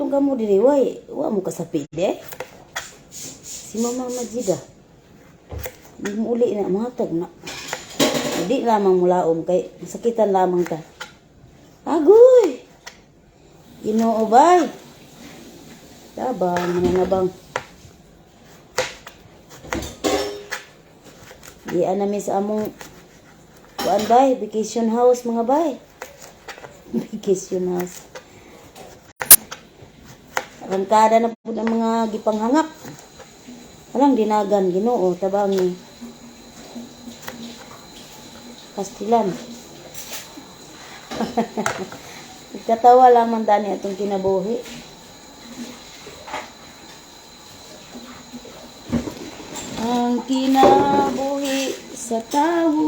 Itong kamo diri way, wa mo kasapi de. Si Mama Majida. Di mo uli na mahatag na. Di lamang mulaom kay masakitan lamang ta. Agoy. Ginoo bay. Tabang mananabang. Di namin sa among kuan bay, vacation house mga bay. Vacation house. Arangkada na po ng mga gipanghangak. Walang dinagan, Ginoo, tabangi. Pastilan. Nagkatawa lamang dani atong kinabuhi. Ang kinabuhi sa tao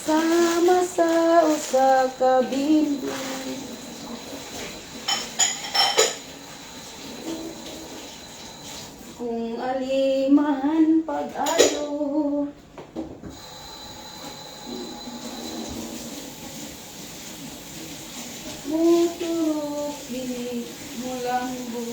sama sa usa ka bindi. Kung alimahan pag-ayo. Muturok dili mulambo.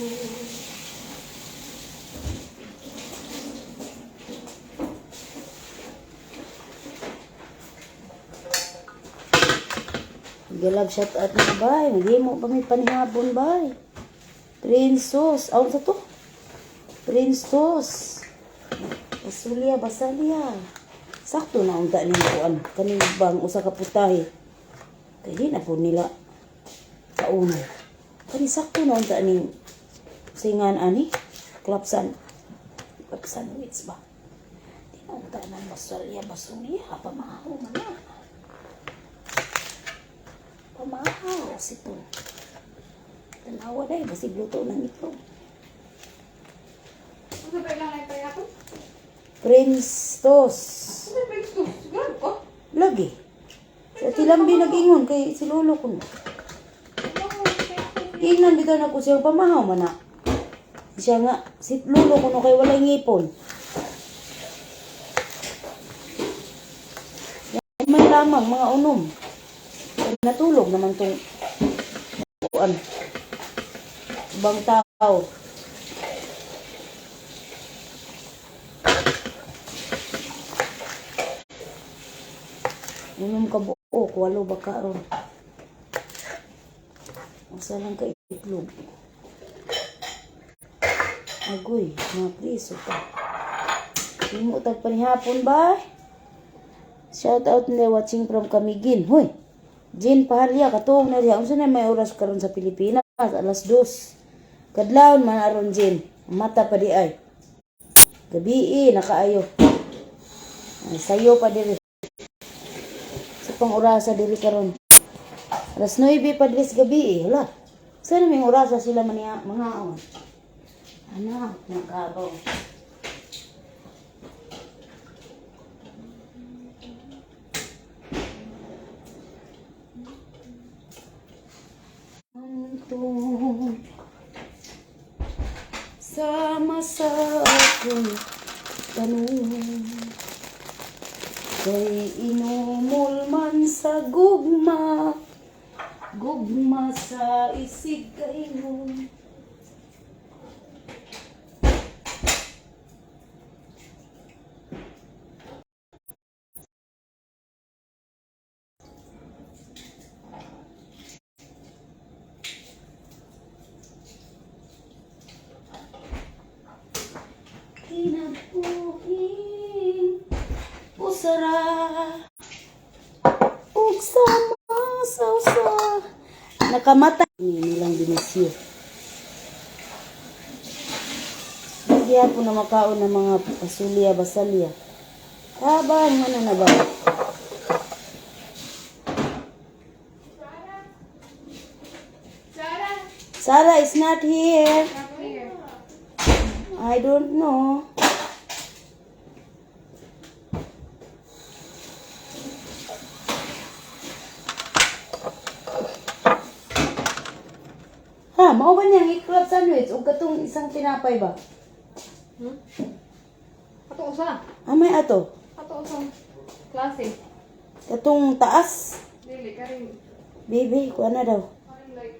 Galab shout out na bay. Maghimo pa may panihapon bay. Prinsos. Aw sa to? Prinsos. Basulya, basalya. Sakto na unta ni kuan. Kaning bang usa ka putahe. Kay di na po nila kauno. Kani sakto na unta ning singan ani. Club sandwich ba? Di na unta na basalya, basulya. Pamahaw man na. Pamahaw si to. Tanawa dahil, basig luto ng itlog. Ano ba ilang ay ako? Prince Tos. Ano ba gusto? Sigurado ko? Lagi. Sa tilambi nag-ingon kay si lolo ko. Ingnan bitaw na ko siya pamahaw man na. Siya nga, si lolo ko no kay walay ngipon. Yan man lamang, mga unom. Natulog naman tong kuan. Ibang tao. Unom ka buok, walo ba ka ron? Usa lang ka itlog. Agoy, mga priso pa. Himo tag panihapon ba? Shout out na watching from Camiguin. Hoy. Jean Paharya katong na diha. Unsa na may oras karon sa Pilipinas? Alas 2. Kadlawon man aron Jean. Mata pa di ay. Gabi nakaayo. Ay, sayo pa diri. Sa pang orasa diri karon. Alas 9 pa diri sa gabi eh. Hala. Saan may orasa sila maniya mga awan? Anak, nakabaw. Anto sama sa akong tanong kay inumol man sa gugma, gugma sa isig kaingon. Kinabuhing usara ug sama sa usa nakamata ni nilang binisyo. Nagyapon na makaon ng mga pasulya basalya. Taban man na ba? Sarah! Sarah is not here. Not here. I don't know. Ha, mao ba niyang i-club sandwich o katong isang tinapay ba? Ato usa. Ah, may ato. Ato usang klase. Katong taas. Dili karing Baby, kuha na daw. karing like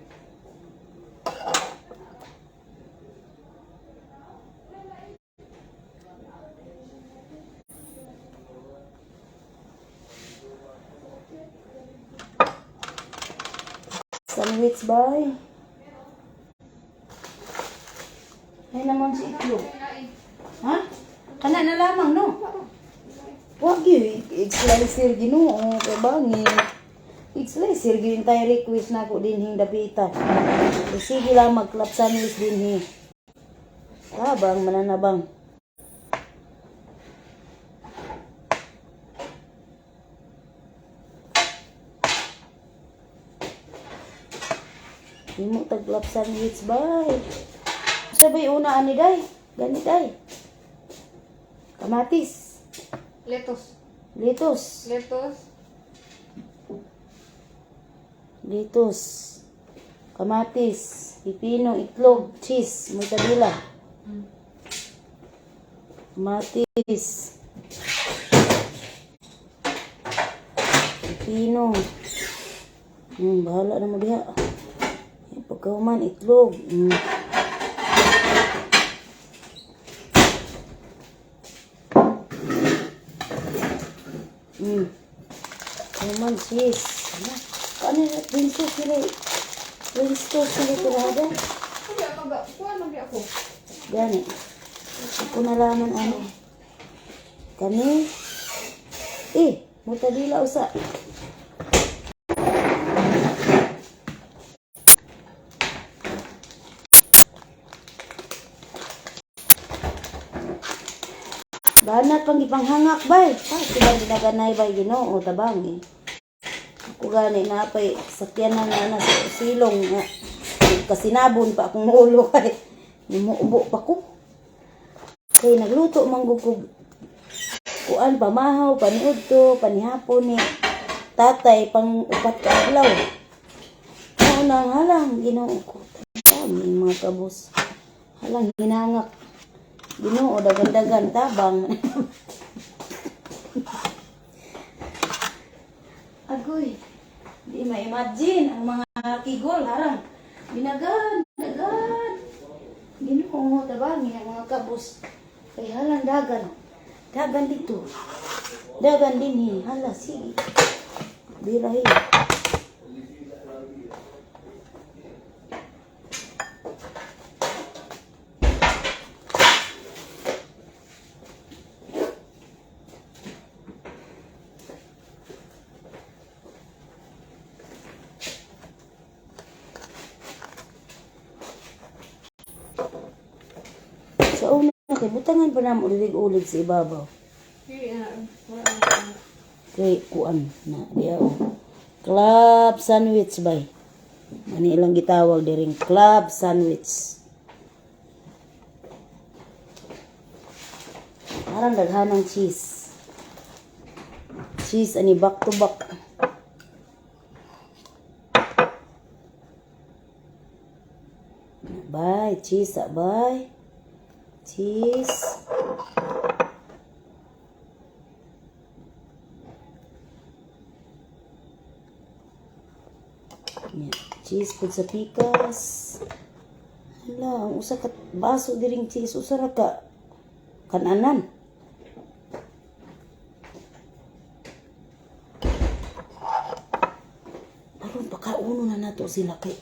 Sandwich bay. Ay naman si itlog. Ha? Kana na lamang, no? Wag yun. Egg slicer ginoo. Kay bangi. Egg slicer gyud tayo request na ako din hing dapita. E, sige lang mag-club sandwich din hi. Tabang mananabang. Himo tag club sandwich bay. Sabay una ani day. Gani day. Kamatis. Lettuce. Litos. Lettuce. Litos. Kamatis. Pipino, itlog, cheese, mortadela. Kamatis. Pipino. Bahala na mo diha. Eh, pagkahuman, itlog. Human cheese. Ala, ano na, princess sila. Princess sila tirada. Hindi ako ga. Kuha man ako. Gani. Ako na laman ano. Kani. Eh, mutadila usa. Banat pang gipanghangak bay. Pa, sila ginaganay bay Ginoo tabang eh. Ako gani na pay sakyanan na na sa silong nga. Kasinabon pa akong ulo kay nimuubo pa ko. Kay nagluto man gud kog kuan pamahaw paniudto panihapon ni tatay pang upat ka adlaw. Mao nang halang Ginoo ko. Dami mga kabos. Halang hinangak. Ginoo dagan-dagan tabang. Agoy. Di ma-imagine ang mga kigol harang. Binagan, dagan. Ginoo tabangi ang mga kabos. Kay halang dagan. Dagan dito. Dagan din Hala, sige. Birahi. Sa una kay butangan pa namo ulig-ulig sa ibabaw. Hindi na. Wala na. Kay kuan na diya oh. Club sandwich bay. Mani ilang gitawag diring club sandwich. Parang daghanang cheese. Cheese ani back to back. Bye, cheese ah, bye. Cheese. Yeah. Cheese pud sa pikas. Hala, ang usa ka baso diring cheese usa ra ka kananan. Aron pakauno na nato sila kay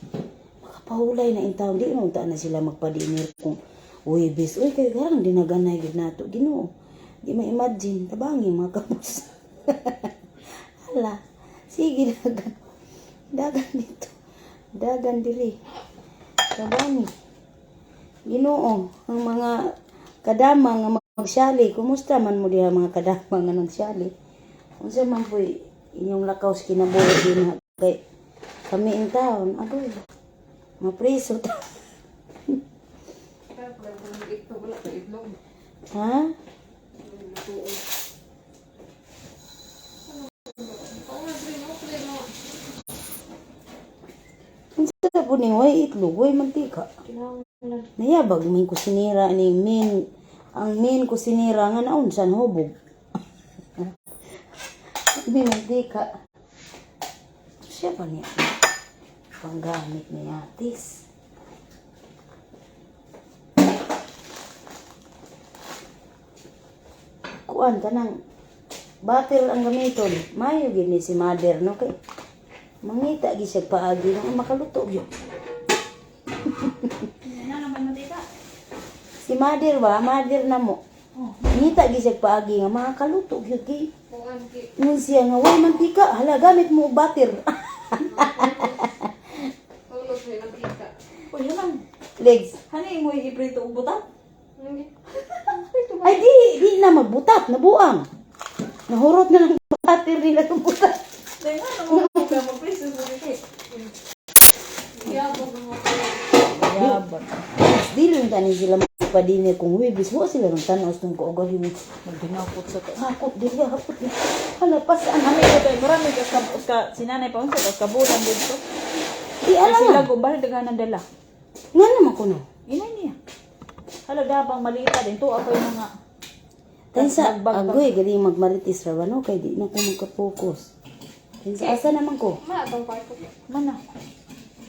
makapahulay na in town di mo unta na sila magpa-dinner kung Huwebes. Uy, kay garang dinaganay gid nato. Ginoo. Di ma-imagine tabangi mga kabos. Hala. Sige dagan. Dagan dito. Dagan diri. Tabangi. Ginoo, ang mga kadama nga magsyali, kumusta man mo diha mga kadama nga nagsyali? Unsa man po'y inyong lakaw sa kinabuhi din ha? Kay kami in town, agoy. Mapriso ta. Pero pag ako itlog, wala pa itlog. Ha? Lutuon. Ano ba? Okay, no. Unsa po ning way itlog, way mantika. Kinahanglan. Nayabag min kusinira ni min ang min kusinira nga naunsan hubog. May mantika. Siya pa niya. Panggamit ni Atis. Kuan ka nang butter ang gamiton. Mayo gini si mother no kay Mangita gi siya paagi nga makaluto gyud. Na naman mantika. Si mother ba, mother na mo. Oh. Ngita gi siya paagi nga makakaluto gyud kay. Kuan ki. Ingon siya nga way mantika, hala gamit mo og butter. Tulog sa mantika. Uy, halang. Legs. Hani mo iprito og buta? Hindi. Ay di di na magbutat, nabuang. Nahurot na ng butter nila ng butat. Dahil nga naman mo ka magpriso sa kay. Yabog mo. Yabag. Dili lang tani sila magpadinir kung Huwebes, wa sila ng tanaw sa tungko og mo. Magdinakot sa ka. Hakot dili, hakot dili. Hala pasaan. Ami ko kay marami ka ka, ka sinanay pa unsa ka kabulan dito. Di Ay alam sila na. gumbahil daghanan dala. Nga naman ko no. Inay niya. Hala gabang malita din to ako yung mga Tensa, Nagbag pa. agoy, galing magmaritis ra ba no? Kay di na ko magka-focus. Tensa, asa naman ko? Ma atong kwarto. Mana.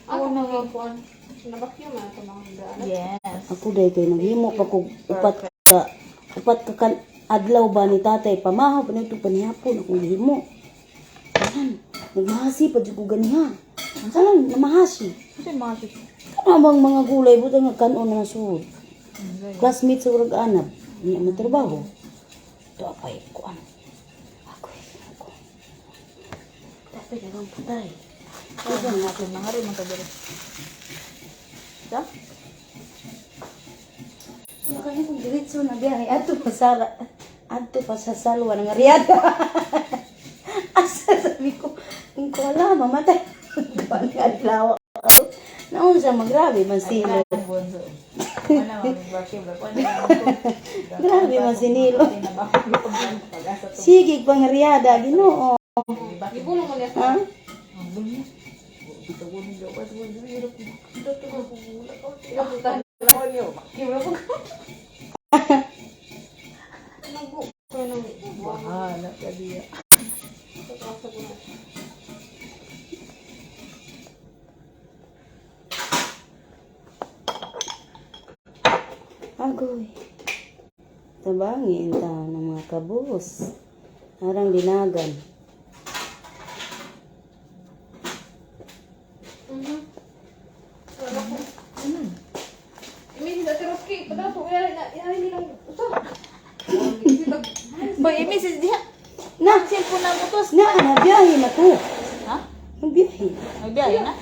Ako na nga kuan. Nabakyo man atong mga daan. Yes. Ako dahil kay naghimo pa ko upat ka kan adlaw ba ni tatay pamahaw pa nito panihapon akong gihimo. Ayan, nagmahasi pa jud ko ganiha. Ang namahasi. Kasi mga sis. Kana bang mga gulay butang nga kanon na sud. Classmate sa urag anab, niya mo trabaho. To apay kuan. Ako ako. Tatay dagang patay. Ito natin mga rin mga kabiri. Sa? Wala kaya kung diretso na biyahe. Adto pa sa adto pa sa salwa ng Riyadh. Asa sabi ko, kung ko alam, mamatay. Kuan nga adlaw. Naon sa magrabe man sino. Bonzo. Wala man vacuum Grabe man sinilo. Sige pang Riyadh, Ginoo. Gibulong mo niya. Ha? Nago ko nang Bahala ka diya. sa ko na. Agoy. Tabangin ta ng mga kabus. Arang dinagan. Wala ko. Imi sa Tiroski, padala po yari na yari nilang usa. Boy, imisis diha. Na, Cellphone na mo to. na, nabiyahe na to. Ha? Nagbiyahe. Magbiyahe na?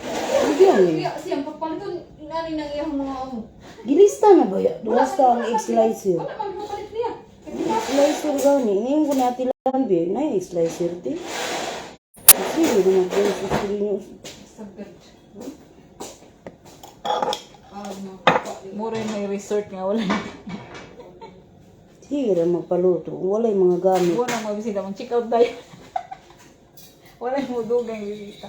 Nagbiyahe. Siya siyang pagpaliton nani nang iyang mga amo. Gilista na ba ya? Duwasta ang egg slicer. Wala man mo palit niya. Slicer gani. Ngayon ko natin lambi. Na egg slicer di. Sige na mag-guys. Sige nyo. Sagad. Ah, mo. Mura yung may resort nga wala. Sige na magpaluto. Wala yung mga gamit. Wala mga bisita. Mag-check out tayo. Wala yung mudugang bisita.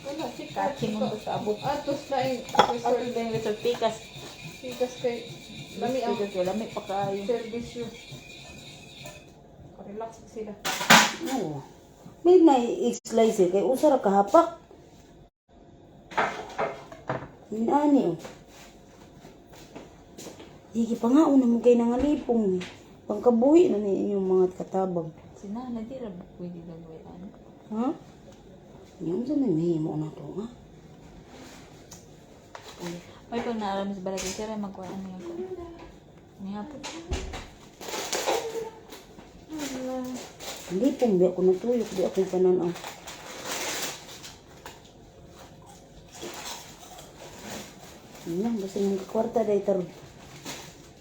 Wala chika. Catching mo sa abot. Atos na yung Ato resort. yung resort pikas. Pikas kay lami ang Pikas wala may pakayo. servisyo. Relax sila. Oo. May na egg slicer. Kay usara kahapak. Inani oh. Sige pa nga, una mo kay nangalipong eh. Pangkabuhi na ni inyong mga katabang. Sinana di ra pwede gagawin ano. Ha? Yung sa may mahimo na to nga. May pag naaram sa balay kay magkuha ano yung kuha. Niya po. Lipong, di ako natuyok, di ako pananaw. Yun lang, basta yung kwarta day tarod.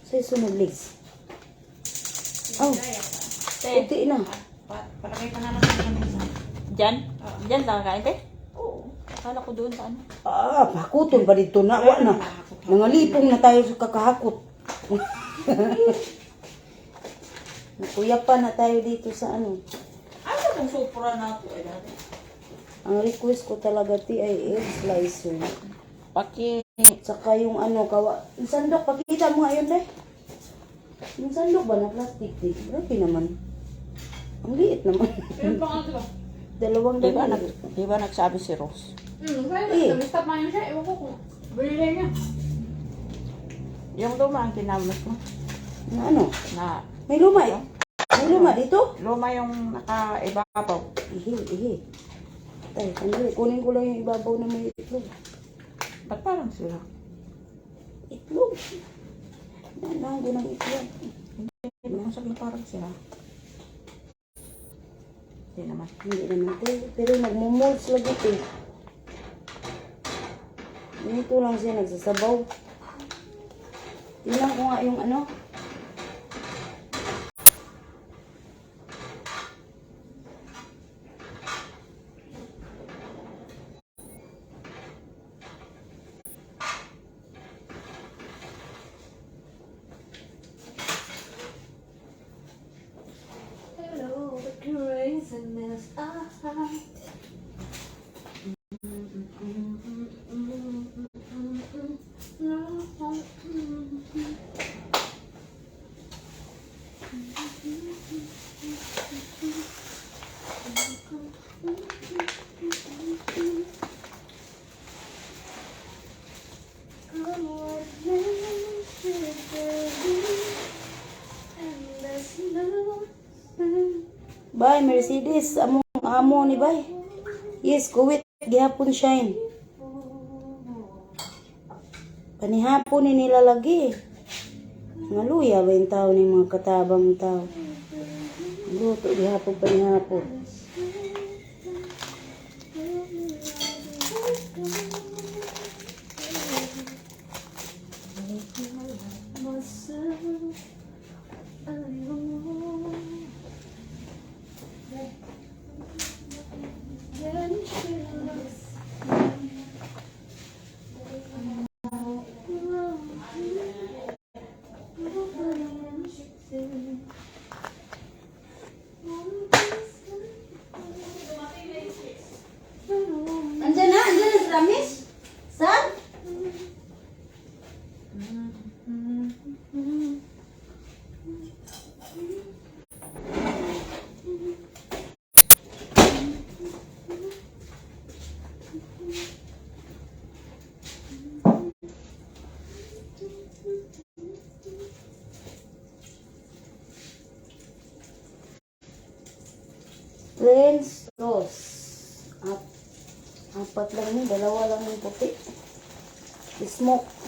Sa sunod legs. Oh, puti na. Palagay pa na lang sa mesa. Diyan? Diyan sa kakain te? Oo. Akala ko doon sa ano. Ah, hakuton pa dito na, wa na. Nangalipong na tayo sa kakahakot. Nakuya pa na tayo dito sa ano. Ano kung supra na to eh dati? Ang request ko talaga ti ay egg slicer. Paki Tsaka yung ano, kawa... Yung sandok, pakita mo nga yun, deh. Yung sandok ba na plastic, di? Grabe naman. Ang liit naman. Pero pa nga diba? Dalawang Di ba, dalawa. di ba nagsabi si Rose? Kaya Eh. na, stop man yun siya. Ewan ko kung binili niya. Yung luma ang kinamot mo. Na ano? Na May luma eh. May luma dito? luma yung nakaibabaw. Ihi, ihi. Patay. Sandali, kunin ko lang yung ibabaw na may itlog. Ba't parang sila? Itlog. Nanang ko ng itlog. Hindi ba kung sabi parang sila? Hindi naman. Hindi naman te. Pero nagmumults lagi te. Ganito lang siya nagsasabaw. Tingnan ko nga yung ano. Hello, the craziness. Ah, ah. Come what may, should there be, and there's no Bye, Mercedes. Among amo ni bay. Yes, Kuwait. Gihapon shine. Panihapon ni nila lagi. Maluya ba yung tao ni mga katabang tao? Luto gihapon panihapon. Myself a little more. Then she looks Andyan na, andyan na si Ramis. Saan? French toast. Apat lang yun, dalawa lang yung puti. Smoke.